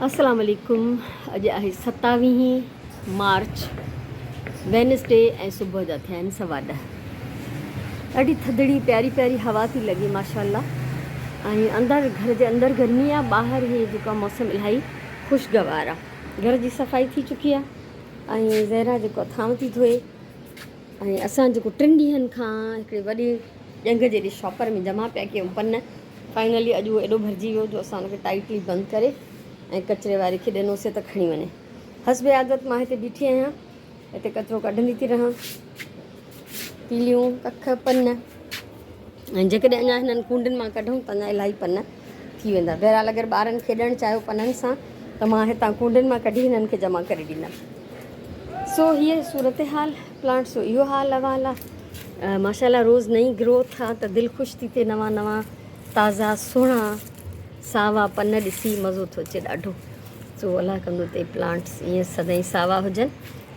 السلام عليڪم اڄ آهي ستاويهين مارچ وينسڊي ۽ صبح جا ٿيا آهن 10:15. ڏاڍي ٿڌڙي پياري پياري هوا ٿي لڳي ماشاء الله ۽ اندر گهر جي اندر گرمي آهي ٻاهر هي جيڪو موسم الاهي خوشگوار آهي. گهر جي صفائي ٿي چڪي آهي ۽ زهرا جيڪو ٿانو ٿي ڌوئي ۽ اسان جيڪو ٽن ڏينهن کان هڪڙي وڏي ڄنگهه جيڏي شاپر ۾ جمع پيا ڪيون پن، فائنلي اڄ اهو ايڏو ڀرجي ويو جو اسان ان کي ٽائيٽلي بند ڪري ۽ ڪچري واري کي ڏنوسي ته کڻي وڃي. حسب عادت مان هتي بيٺي آهيان، هتي ڪچرو ڪڍندي ٿي رهان، تيليون، ڪک، پن ۽ جيڪڏهن اڃا هنن ڪونڊن مان ڪڍون ته اڃا الاهي پن ٿي ويندا. بهرحال اگر ٻارن کيڏڻ چاهيو پنن سان ته مان هتان ڪونڊن مان ڪڍي هنن کي جمع ڪري ڏيندم. سو هيء صورتحال پلانٽس جو اهو حال احوال آ. ماشاء الله روز نئين گروٿ آ ته دل خوش ٿي ٿئي نوان نوان تازا سهڻا ساوا پن ڏسي مزو ٿو اچي ڏاڍو. سو الله ڪندو ته پلانٽس ائين سدائين ساوا هجن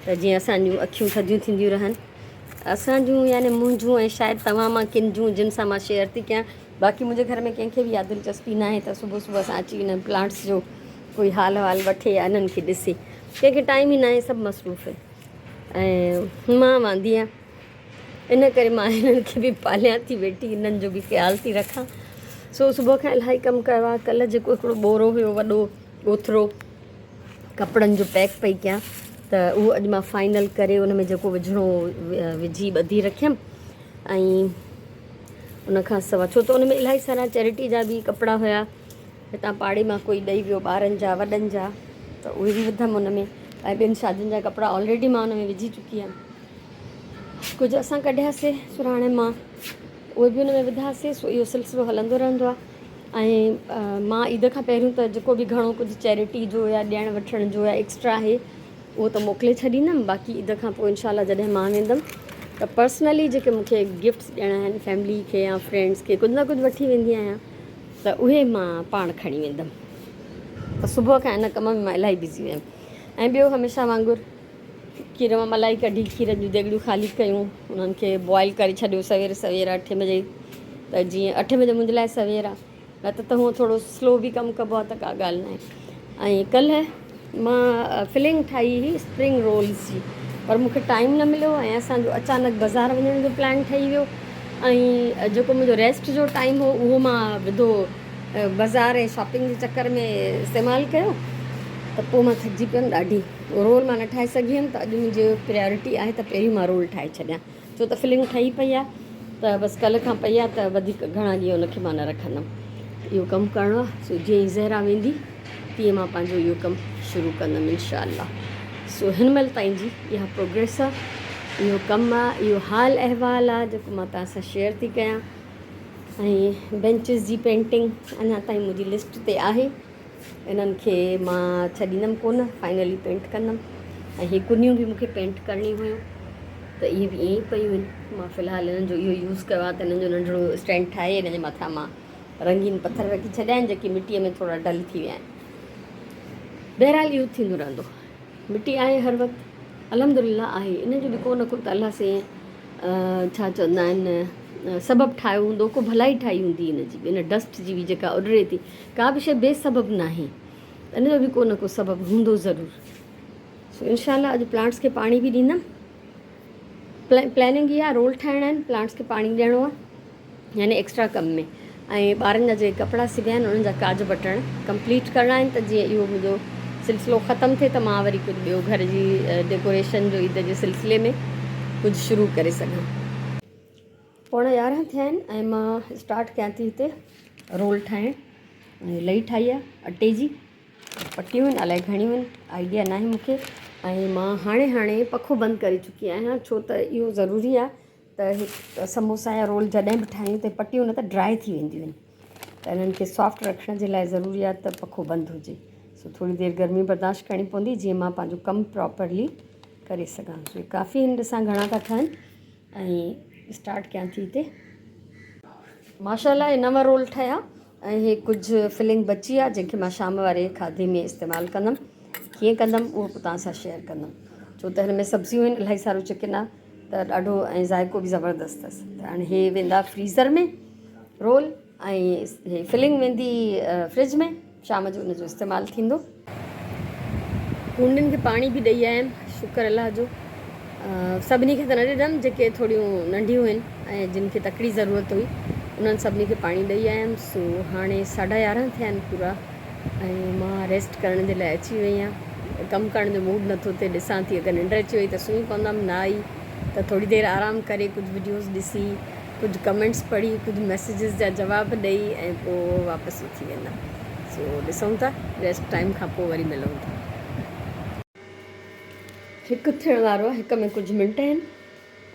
ته جيئن اسان جون اکيون ٿڌيون ٿينديون رهن. اسان جون يعني منهنجون ۽ شايد توهان مان ڪن جون جن سان مان شيئر ٿي ڪيان. باقي منهنجي گهر ۾ ڪنهن کي به اها دلچسپي ناهي ته صبح صبح اسان اچي انهن پلانٽس جو ڪوئي حال احوال وٺي يا انهن کي ڏسي. ڪنهن کي ٽائيم ئي ناهي سڀ مصروف آهن ۽ مان واندي آهيان ان ڪري مان هنن کي به پاليان ٿي ويٺي انهن جو به خيال ٿي رکان. سو صبح کان الاهي ڪم ڪيو آهي. ڪلهه جيڪو هڪڙو ٻورو هيو وڏو ڳوٿرو ڪپڙن جو پيڪ پئي ڪيان ته اهو اڄ مان فائنل ڪري ان ۾ جيڪو وجهڻو وجهي ٻڌي رکيم ۽ ان کان سوا ڇو ته ان ۾ الاهي سارا چيرٽي جا به ڪپڙا هيا. هتان پاڙي مان ڪوئي ڏئي ويو ٻارن جا وڏن جا ته اهي به وڌم ان ۾ ۽ ٻين شادين جا ڪپڙا آلريڊي مان ان ۾ وجهي چڪي هيم. ڪجهه اسان ڪڍياسي سرهاڻي مان اهي به ان ۾ وڌاسي. سو اهو سلسلو هلندو رهندو آهي ۽ مان عيد کان پهريون ته جيڪو به گهڻو ڪجهه چيرٽي جو يا ڏيڻ وٺڻ جو يا ايڪسٽرا آهي اهو ته موڪلي ڇڏيندم. باقي عيد کان پوء انشاء الله جڏهن مان ويندم ته پرسنلي جيڪي مون کي گفٽس ڏيڻا آهن فيملي کي يا فرينڊس کي ڪجهه نه ڪجهه وٺي ويندي آهيان ته اهي مان پاڻ کڻي ويندم. ته صبح کان ان ڪم ۾ مان الاهي بزي هيم ۽ ٻيو هميشه وانگر کير مان ملائي ڪڍي کير جون ديڳڙيون خالي ڪيون انهن کي بوائل ڪري ڇڏيو سوير سوير اٺين بجي ته جيئن اٺين بجي منهنجي لاء سوير آهي نه ته ته هونء ٿورو سلو به ڪم ڪبو آهي ته ڪا ڳالهه ناهي. ۽ ڪلهه مان فلنگ ٺاهي هئي اسپرنگ رولز جي پر مون کي ٽائيم نه مليو ۽ اسان جو اچانڪ بازار وڃڻ جو پلان ٺهي ويو ۽ جيڪو منهنجو ريسٽ جو ٽائيم هو اهو مان وڌو بازار ۽ شاپنگ جي چڪر ۾ استعمال ڪيو ته پوء مان ٿڪجي پيم ڏاڍي. رول مان نه ٺاهي سگهي هيم ته اڄ منهنجي پريارٽي آهي ته پهريون مان رول ٺاهي ڇڏيان ڇو ته فلنگ ٺهي پئي آهي ته بس ڪلهه کان پئي آهي ته وڌيڪ گهڻا ڏينهن ان کي مان نه رکندم. اهو ڪم ڪرڻو آهي سو جيئن ئي زهرا ويندي تيئن مان پنهنجو اهو ڪم شروع ڪندم انشاء الله. سو هن مهل تائين جي اها پروگريس آهي اهو ڪم آهي اهو حال احوال آهي جيڪو مان توهان سان شيئر ٿي ڪيان ۽ بينچز جي پينٽنگ اڃا تائين منهنجي لسٽ تي آهي. انهن کي مان ڇڏيندم ڪونه، فائنلي پينٽ ڪندم. ۽ هي ڪنيون به مون کي پينٽ ڪرڻيون هيون ته اهي به ائين ئي پيون آهن. مان في الحال انهن جو اهو يوز ڪيو آهي ته انهن جو ننڍڙو اسٽينڊ ٺاهي ان جي مٿان مان رنگين پٿر رکي ڇڏيا آهن جيڪي مٽيء ۾ ٿورا ڊل ٿي ويا آهن. بهرحال اهو ٿيندو رهندو. مٽي آهي هر وقت الحمدلله آهي. ان جو به ڪو نه ڪو ته الله سائين ڇا چوندا آهن سبب ٺاهيو هوندو، ڪو ڀلائي ٺاهي هوندي ان جي به، ان ڊسٽ جي به جيڪا اڏري ٿي. ڪا به شيء بي سبب ناهي، ان جو به ڪو نه ڪو سبب هوندو ضرور. سو انشاء الله اڄ پلانٽس کي پاڻي به ڏيندم. پلاننگ اها رول ٺاهڻا آهن، پلانٽس کي پاڻي ڏيڻو آهي يعني ايڪسٽرا ڪم ۾ ۽ ٻارن جا جيڪي ڪپڙا سبيا آهن انهن جا ڪاج بٽڻ ڪمپليٽ ڪرڻا آهن ته جيئن اهو منهنجو سلسلو ختم ٿئي ته مان وري ڪجهه ٻيو گهر جي ڊيڪوريشن جو عيد جي سلسلي ۾ ڪجهه شروع ڪري سگهان. 10:45 ٿيا آهن ۽ مان اسٽارٽ ڪيان ٿي هتي رول ٺاهڻ. لئي ٺاهي آهي اٽي جي، پٽيون آهن الائي گهڻيون آهن آئيڊيا ناهي مون کي. ۽ مان هاڻي هاڻي پکو بند ڪري چڪي آهيان ڇو ته اهو ضروري آهي ته هڪ سموسا يا رول جڏهن به ٺاهيون ته پٽيون نه ته ڊرائي ٿي وينديون آهن ته انهن کي سافٽ رکڻ جي لاء ضروري آهي ته پکو بند هجي. سو ٿوري دير گرمي برداشت ڪرڻي پوندي جيئن مان پنهنجو ڪم پراپرلي ڪري سگهان. سو ڪافي هن ڏسان گهڻا ٿا ٺهن. ۽ اسٽارٽ ڪيان ٿي هتي. ماشاء الله هي نو رول ٺهيا ۽ هي ڪجهه فلنگ بچي آ جنهن کي مان شام واري کاڌي ۾ استعمال ڪندم. ڪيئن ڪندم اهو پوء توهان سان شيئر ڪندم ڇو ته هن ۾ سبزيون آهن الاهي سارو چڪن آ ته ڏاڍو ۽ ذائقو به زبردست اٿس. ته هاڻي هي ويندا فريزر ۾ رول ۽ هي فلنگ ويندي فرج ۾ شام جو ان جو استعمال ٿيندو. ڪونڊين کي پاڻي به ڏئي آيم شڪر الله جو. سڀني کي ته نه ڏنم جيڪي ٿوريون ننڍيون هين ۽ جن کي تڪڙي ضرورت هئي انهن سڀني کي پاڻي ڏئي آيم. سو هاڻي 11:30 ٿيا آهن پورا ۽ مان ريسٽ ڪرڻ جي لاء اچي وئي آهيان. ڪم ڪرڻ جو موڊ نٿو ٿئي، ڏسان ٿي اگر ننڊ اچي وئي ته سمهي پوندم، نه آئي ته ٿوري دير آرام ڪري ڪجهه وڊيوز ڏسي ڪجهه ڪمينٽس پڙهي ڪجهه ميسيجز جا جواب ڏئي ۽ پوء واپس اٿي ويندم. سو ڏسون ٿا ريسٽ ٽائيم کان پوء وري ملون ٿا. هڪ ٿيڻ وارو آهي، هڪ ۾ ڪجهه منٽ آهن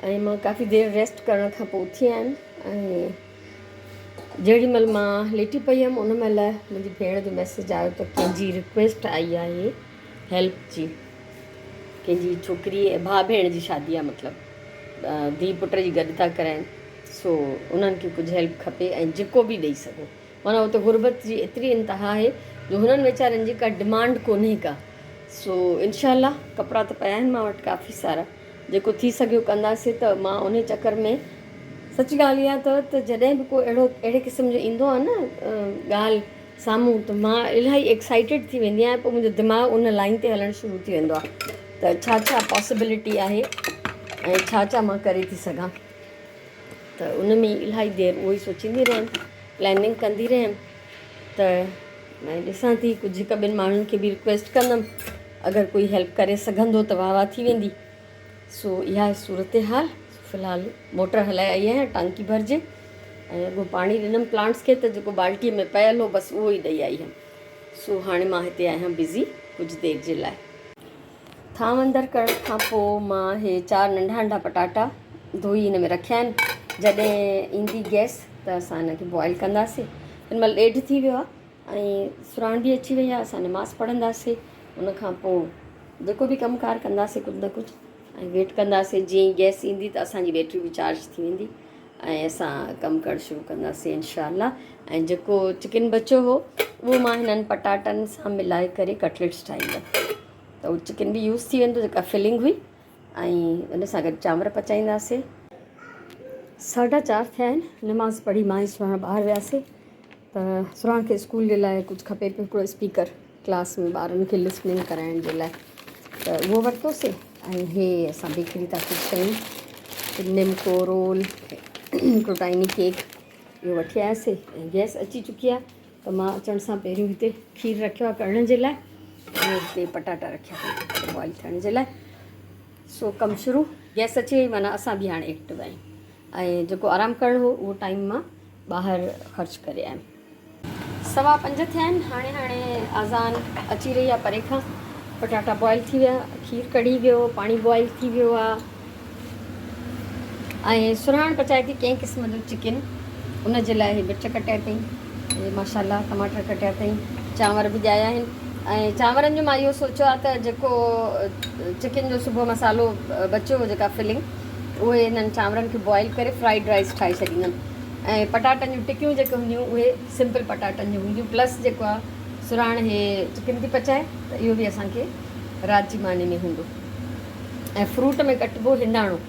۽ مان ڪافي دير ريسٽ ڪرڻ کان پوء اٿي آيم ۽ جهڙي مهل مان ليٽي پئي هيم ان مهل منهنجي ڀيڻ جو ميسيج آيو ته ڪنهن جي رڪويسٽ آئي آهي هيلپ جي، ڪنهن جي ڇوڪري ڀاء ڀيڻ جي شادي آهي مطلب ڌيء پٽ جي گڏ ٿا ڪرائين سو انهن کي ڪجهه هيلپ کپي ۽ جيڪو به ڏئي سگهو. معنيٰ اتي غربت جي ايتري انتها آهي جو هنن ويچارن جي ڪا ڊمانڊ ڪونهي ڪا. سو انشاء الله ڪپڙا ته پيا آهن مان وٽ ڪافي سارا جيڪو ٿي سگهيو ڪنداسين ته مان انهي چڪر ۾ سچ ڳالهه اها اٿو ته جڏهن به ڪو اهڙو اهڙي قسم جو ايندو آهي نه ڳالهه سامهون ته مان الاهي ايڪسائيٽيڊ ٿي ويندي آهيان پوء منهنجو دماغ ان لائين تي هلڻ شروع ٿي ويندو آهي ته ڇا ڇا پاسيبلٽي آهي ۽ ڇا ڇا مان ڪري ٿي سگهان ته ان ۾ الاهي دير اهو ئي سوچيندي رهيم پلاننگ ڪندي رهيم ته مان ڏسان ٿي ڪجهه هڪ ٻن ماڻهن کي به رڪويسٽ ڪندم اگر ڪوئي هيلپ ڪري سگهندو ته واهه واهه ٿي ويندي. سو اها آهي صورتحال. في الحال موٽر هلائي آئي آهيان ٽانڪي ڀرجي ۽ اڳو پاڻي ڏنم پلانٽس کي ته جيڪو بالٽيء ۾ پيل هو بس اهو ئي ڏئي آئي هيم. سو هاڻي مان هتي آهيان بزي ڪجهه دير جي لاء. ٿانو اندر ڪرڻ کان پوء مان هي چار ننڍا ننڍا پٽاٽا ڌوئي هن ۾ رکيا آهن. جڏهن ايندي گئس ته اسان هن کي بوائل ڪنداسين. هن مهل ڏيڍ ٿي ويو آهي ۽ سراڻ به اچي وئي آهي. اسان نماز پڙهنداسين ان کان پوء جيڪو به ڪم ڪار ڪنداسين ڪجهه نه ڪجهه ۽ ويٽ ڪنداسين جيئن ئي گئس ايندي ته اسان جي بيٽري به چارج ٿي ويندي ۽ اسان ڪم ڪرڻ شروع ڪنداسين انشاء الله. ۽ جيڪو چڪن بچيو هو اهو مان هنن پٽاٽن سان ملائي ڪري ڪٽليٽس ٺاهيندم ته اهو چڪن به يوز ٿي ويندو جيڪا فلنگ هئي ۽ ان سان گڏ چانور پچائينداسين. 4:30 ٿيا آهن نماز پڙهي مان ۽ سهڻ ٻاهر وياسين ته سهڻ کي اسڪول جي لاء ڪجهه کپي پيو هڪڙو اسپيڪر ڪلاس ۾ ٻارن کي لسننگ ڪرائڻ جي لاء ته اهو ورتوسين ۽ هي اسان بيڪري تان ڪجهه شيون نمڪو رول هڪڙو ٽائني ڪيڪ اهو وٺي آياسين ۽ گئس اچي چڪي آهي ته مان اچڻ سان پهريون هتي کير رکيو آهي ڪڙهڻ جي لاء ۽ هتي پٽاٽا رکيا آهن بوائل ٿيڻ جي لاء. سو ڪم شروع. گئس اچي وئي معنيٰ اسان به هاڻي ايڪٽو آهيون ۽ جيڪو آرام ڪرڻو هو اهو ٽائيم مان ٻاهر خرچ ڪري آيم. 5:15 ٿيا آهن هاڻي هاڻي آذان اچي رهي آهي پري کان. پٽاٽا بوائل ٿي ويا، کير ڪڙهي ويو، پاڻي بوائل ٿي ويو آهي ۽ سرهاڻ پچائي ٿي ڪنهن قسم جو چڪن ان جي لاء هي مرچ ڪٽيا اٿئي. هي ماشاء الله ٽماٽر ڪٽيا اٿئي، چانور به ڄايا آهن ۽ چانورن جو مان اهو سوچيو آهي ته جيڪو چڪن جو صبح مصالحو بچيو هو جيڪا فلنگ اهي هنن چانورن کي بوائل ڪري فرائيڊ رائس ٺاهي ڇڏيندم ۽ پٽاٽن جون ٽڪيون جيڪي هونديون اهي سمپل پٽاٽن جون هونديون پلس جيڪو آهي سراڻ هي چڪن ٿي پچائي ته اهو به اسان کي رات جي ماني ۾ هوندو ۽ فروٽ ۾ ڪٽبو هنداڻو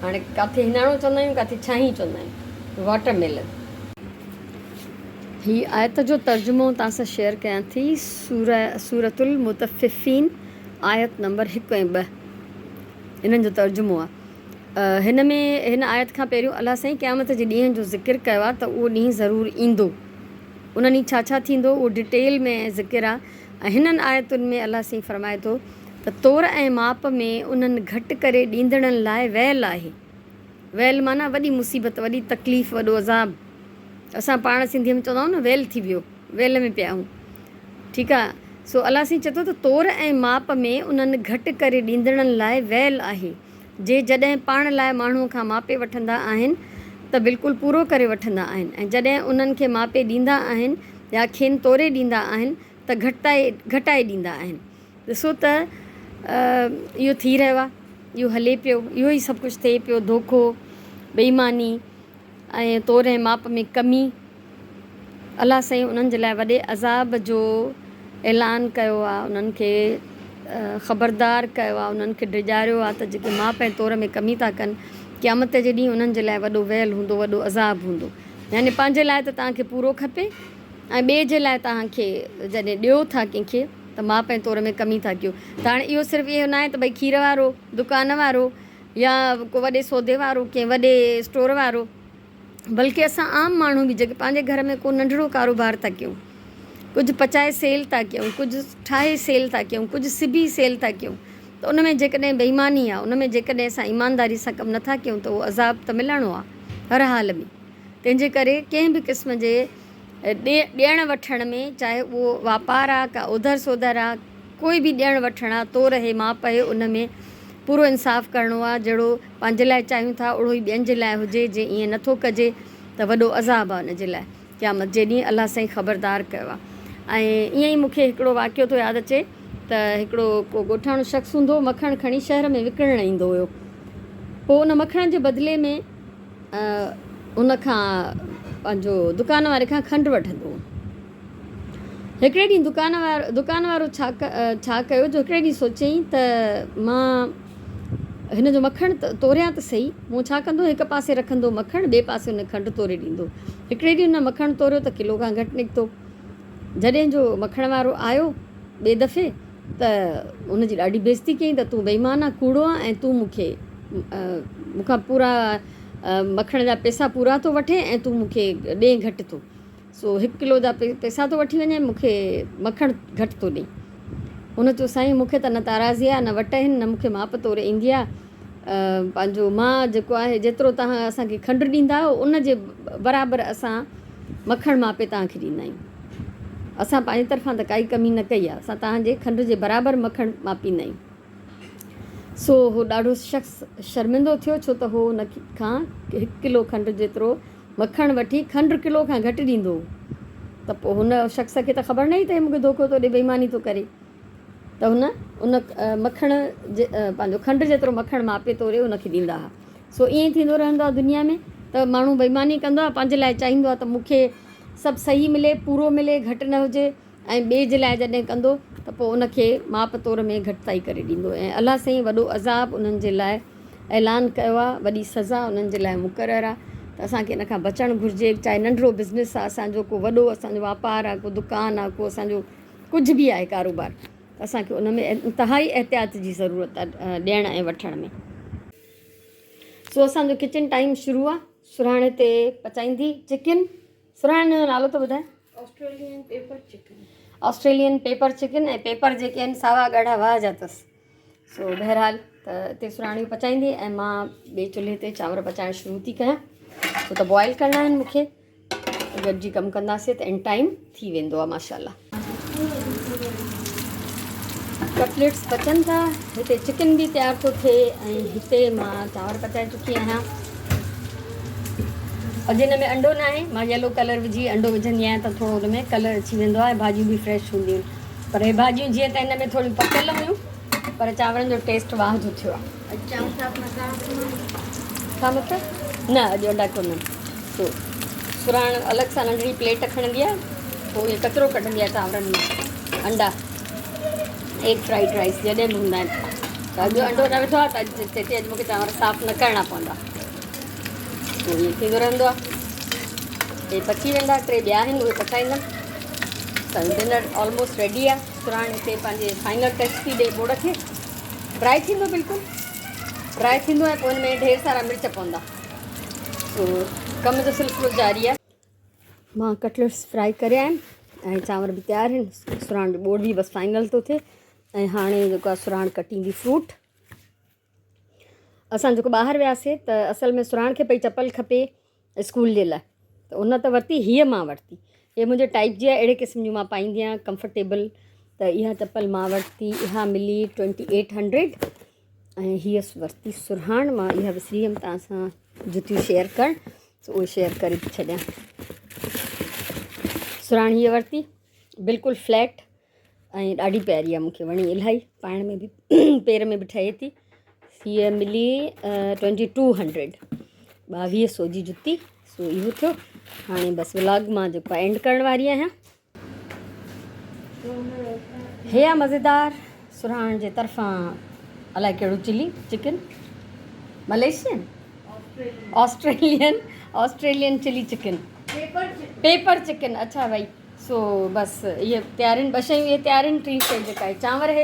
هاڻي ڪاٿي هنداڻو چوندا آهيون ڪاٿي ڇانهين چوندا آهيون واٽر ميلن. هي آيت جو ترجمو توهان سان شيئر ڪيان ٿي سورة سورة المطففين آيت نمبر 1 ۽ 2 انهن جو ترجمو آهي. هن ۾ هن آيت کان پهريون الله سائين قيامت جي ڏينهن جو ذڪر ڪيو آهي ته اهو ڏينهن ضرور ايندو. ان ڏينهن ڇا ڇا ٿيندو اهو ڊيٽيل ۾ ذڪر آهي ۽ هنن آيتن ۾ الله سائين فرمائي ٿو ته تور ۽ ماپ ۾ انهن گهٽ ڪري ڏيندڙن لاء ويل آهي. ويل معنيٰ وڏي مصيبت، وڏي تڪليف، وڏو عذاب. اسان پاڻ سنڌيء ۾ چوندا آهيون نه ويل ٿي ويو، ويل ۾ پيا آهيون. ٺيڪ آهي. سو الله سائين چئي ٿو ته تور ۽ ماپ ۾ انهن گهٽ ڪري ڏيندڙن لاء ويل آهي، جي جڏهن پاڻ لاء ماڻهوء کان ماپي وٺندا آهن ته بلڪل پورو ڪري وٺندا آهن ۽ جڏهن انهن کي ماپي ڏيندا آهن يا کين توري ڏيندا آهن ته گهٽتائي گهٽائي ڏيندا آهن. ڏسو ته اهو ٿي رهيو آهي، اهو هلي پيو، اهو ئي سڀ ڪجهه ٿئي پيو، ڌوکو، بي ايماني ۽ تور ۽ ماپ ۾ ڪمي. الله سائين انهن جي لاء وڏي عذاب جو اعلان ڪيو آهي، انهن کي خبردار ڪيو آهي، انهن کي ڊيڄاريو آهي ته جيڪي ماپ ۽ تور ۾ ڪمي ٿا ڪن، قيامت جي ڏينهن انهن جي لاء وڏو ويل هوندو، وڏو عذاب هوندو. يعني پنهنجي لاء ته توهان کي پورو کپي ۽ ٻئي جي لاء توهان کي جڏهن ڏيو ٿا ڪنهن کي ته ماپ ۽ تور ۾ ڪمي ٿا ڪيو ته هاڻي اهو صرف اهو ناهي ته ڀئي کير وارو، دڪان وارو يا ڪو وڏي سودي وارو ڪنهن وڏي اسٽور وارو بلڪه اسان عام ماڻهو به جيڪي پنهنجي گهر ۾ ڪو ننڍڙو ڪاروبار ٿا ڪيون، ڪجهه پچائي سيل ٿا ڪيون، ڪجهه ٺاهي سيل ٿا ڪيون، ڪجهه سبي سيل ٿا ڪيون ته ان ۾ جيڪڏهن بيماني آ، ان ۾ جيڪڏهن اسان ايمانداري سان ڪم نٿا ڪيون ته اهو عذاب ته ملڻو آ هر حال ۾. تنهن جي ڪري ڪنهن به قسم جي ڏيڻ وٺڻ ۾ چاهي اهو واپار آ ڪا اوڌر سوڌر آ ڪوئي به ڏيڻ وٺڻ آ تور اهي ماپ اهي ان ۾ پورو انصاف ڪرڻو آ جهڙو پنهنجي لاء چاهيون ٿا اهڙو ئي ٻين جي لاء هجي جي ائين نٿو ڪجي ته وڏو عذاب آ ان جي لاء قيامت جي ڏينهن الله سائين خبردار ڪيو آ ۽ ائين ئي مون کي هڪڙو واقعو ٿو ياد اچي ته هڪڙو ڪو ڳوٺاڻو شخص هوندو هو مکڻ کڻي شهر ۾ وڪڻڻ ايندو هيو پوء ان مکڻ جي بدلي ۾ ان کان پنهنجو دڪان واري کان کنڊ وٺندو هو. هڪڙي ڏينهن دڪان وارو دڪان وارو ڇا ڇا ڪيو جو هڪڙي ڏينهن سوچيائين ته مان هن جو مکڻ توريان ته سهي. مون ڇا ڪندو هڪ پاسي رکندو مکڻ ٻئي پاسي ان کنڊ توري ڏيندو. هڪڙي ڏينهن هن مکڻ توريو ته ڪلو کان گهٽ نڪتو. جڏهن جو مکڻ وارو آيو ٻئي دفعي ته هن جي ڏاڍي بيعزتي ڪيائين ته تون بيمان آن، ڪوڙو آن ۽ تون مون کي مون کان پورا مکڻ جا پئسا پورا ٿو وٺين ۽ تون مون کي ڏئين گهٽ ٿو. سو هڪ ڪلو جا پئسا ٿو وٺي وڃين مون کي مکڻ گهٽ ٿو ڏئين. هن چيو سائين مون کي ته نه تارازي آ نه وٽ آهن نه مون کي ماپ تور ايندي آ. پنهنجو مان جيڪو آهي جيترو توهان اسان کي کنڊ ڏيندا آهيو ان جي برابر اسان مکڻ ماپي توهان کي ڏيندا آهيون. اسان پنهنجي طرفان ته ڪائي ڪمي نه ڪئي آهي. اسان توهان جي کنڊ جي برابر مکڻ ماپيندا آهيون. سو هو ڏاڍو شخص شرمندو ٿيو ڇو ته هو ان کان هڪ ڪلو کنڊ جيترو مکڻ وٺي کنڊ ڪلو کان گهٽ ڏيندو هو ته پوء هن شخص کي ته خبر نه هئي ته هي مون کي ڌوڪو ٿو ڏي بيماني ٿو ڪري. ته هن ان مکڻ جي پنهنجو کنڊ جيترو مکڻ ماپي توري ان کي ڏيندا ها. سو ائين ئي ٿيندو رهندو آهي دنيا ۾ ته ماڻهو بيماني ڪندو آهي پنهنجي لاء چاهيندو آهي ته مون کي سڀ صحيح ملي پورو ملي گهٽ نه هجي ۽ ٻئي جي لاء جڏهن ڪندو ته پوء ان کي ماپ تور ۾ گهٽتائي ڪري ڏيندو ۽ الله سائين وڏو عذاب انهن جي لاء اعلان ڪيو آهي وڏي سزا انهن جي لاء مقرر آهي ته اسان کي ان کان بچڻ گهرجي چاهي ننڍڙو بزنس آهي اسان جو ڪو وڏو اسان جو واپار آهي ڪو دڪان آهي ڪو اسان جو ڪجهه به آهي ڪاروبار ته اسان کي ان ۾ انتهائي احتياط جي ضرورت آهي ڏيڻ ۽ وٺڻ ۾. سو اسان جو ڪچن ٽائيم شروع آهي. سرهاڻي تي پچائيندي چڪن. سرهاڻي جو نالو ته ٻڌاء. Australian pepper chicken. Australian pepper chicken ۽ pepper جيڪي آهن ساوا ڳاڙها واهه جا اٿس. سو بهرحال ته اتي سرهاڻي پچائيندي ۽ مان ٻئي چلهي تي چانور پچائڻ شروع ٿي ڪيان ڇو ته بوائل ڪرڻا آهن مونکي. گڏجي ڪم ڪنداسين ته ان ٽائيم ٿي ويندو آهي ماشاءالله. ڪٽليٽس پچن ٿا هتي چڪن به تيار ٿو ٿئي ۽ هتي مان چانور پچائي چڪي آهيان. اڄ هن ۾ انڊو ناهي مان يلو ڪلر وجهي انڊو وجهندي آهيان ته ٿورو ان ۾ ڪلر اچي ويندو آهي ڀاڄيون به فريش هونديون آهن پر هي ڀاڄيون جيئن ته هن ۾ ٿوريون پڪل هيون پر چانورن جو ٽيسٽ واهه جو ٿيو آهي. اڄ چانور صاف نه ڪرڻو پوندو. ڇا مطلب؟ نه اڄ انڊا ڪونهن. سو سرهاڻ الڳ سان ننڍڙي پليٽ کڻندي آهي پوء اهي ڪچرو ڪڍندي آهي چانورن مان انڊا ايگ فرائيڊ رائس جڏهن به هوندا آهن ته اڄ انڊو نه وڌو آهي ته اڄ چئي ٿي اڄ مونکي چانور صاف نه ڪرڻا پوندا سو ائين ٿيندو رهندو آهي اهي پچي ويندا ٽي ٻيا آهن اهي پچائيندم ته ڊنر آلموسٽ ريڊي آهي سرهاڻ هتي پنهنجي فائنل ٽچ ٿي ڏي ٻوڙ کي ڊرائي ٿيندو بلڪل ڊرائي ٿيندو ۽ پوء ان ۾ ڍير سارا مرچ پوندا سو ڪم جو سلسلو جاري آهي. مان ڪٽليٽس فرائي ڪريا آهن ۽ چانور به تيار آهن سرهاڻ جو ٻوڙ به بس فائنل ٿو ٿئي ۽ هاڻي جيڪو آهي سرهاڻ ڪٽيندي فروٽ اسان جيڪو ٻاهر وياسي ته اصل ۾ سرهاڻ کي پئي چپل کپي اسڪول جي لاء ته ان ته ورتي هيء مان ورتي هيء منهنجي ٽائيپ جي آهي اهڙي قسم جون مان پائيندي آهيان ڪمفرٽيبل ته اها چپل مان ورتي اها ملي ٽوئنٽي ايٽ هنڊريڊ ۽ هيء ورتي سرهاڻ مان اها وسري ويم توهان سان جتيون شيئر ڪرڻ سو اهي شيئر ڪري ٿي ڇڏيان سرهاڻ هيء ورتي بلڪل فليٽ ۽ ڏاڍي پياري آهي مونکي وڻي الاهي پائڻ ۾ به پير ۾ به ٺهي ٿي هيء ملي ٽوئنٽي ٽو هنڊريڊ ٻاويهه سو جي جتي سو اهو ٿيو هاڻي بس ولاگ مان جيڪو اينڊ ڪرڻ واري آهيان هي آ مزيدار سرهاڻ جي طرفان الائي ڪهڙو chilli chicken Malaysian Australian Australian chilli chicken pepper chicken اڇا ڀائي. سو بس اهي تيارين ٻه شيون اهي تيارين ٽين شيء جيڪا آهي چانور آهي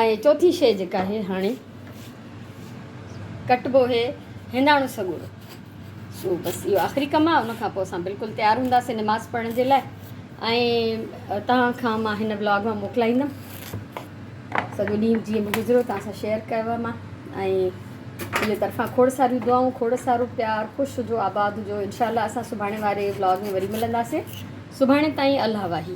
۽ چوٿين شيء جيڪا آهي هاڻي ڪٽبو آهي هنداڻو سڳورو. سو بس اهو آخري ڪم آهي ان کان پوء اسان بلڪل تيار هونداسين نماز پڙهڻ جي لاء ۽ توهان کان مان هن بلاگ مان موڪلائيندم. سڄو ڏينهن جيئن به گذريو توهان سان شيئر ڪيو مان ۽ منهنجي طرفان کوڙ ساريون دعائون کوڙ سارو پيار خوش هجو آباد هجو انشاء الله اسان سڀاڻي واري بلاگ ۾ وري ملنداسين سڀاڻي تائين الله واهي.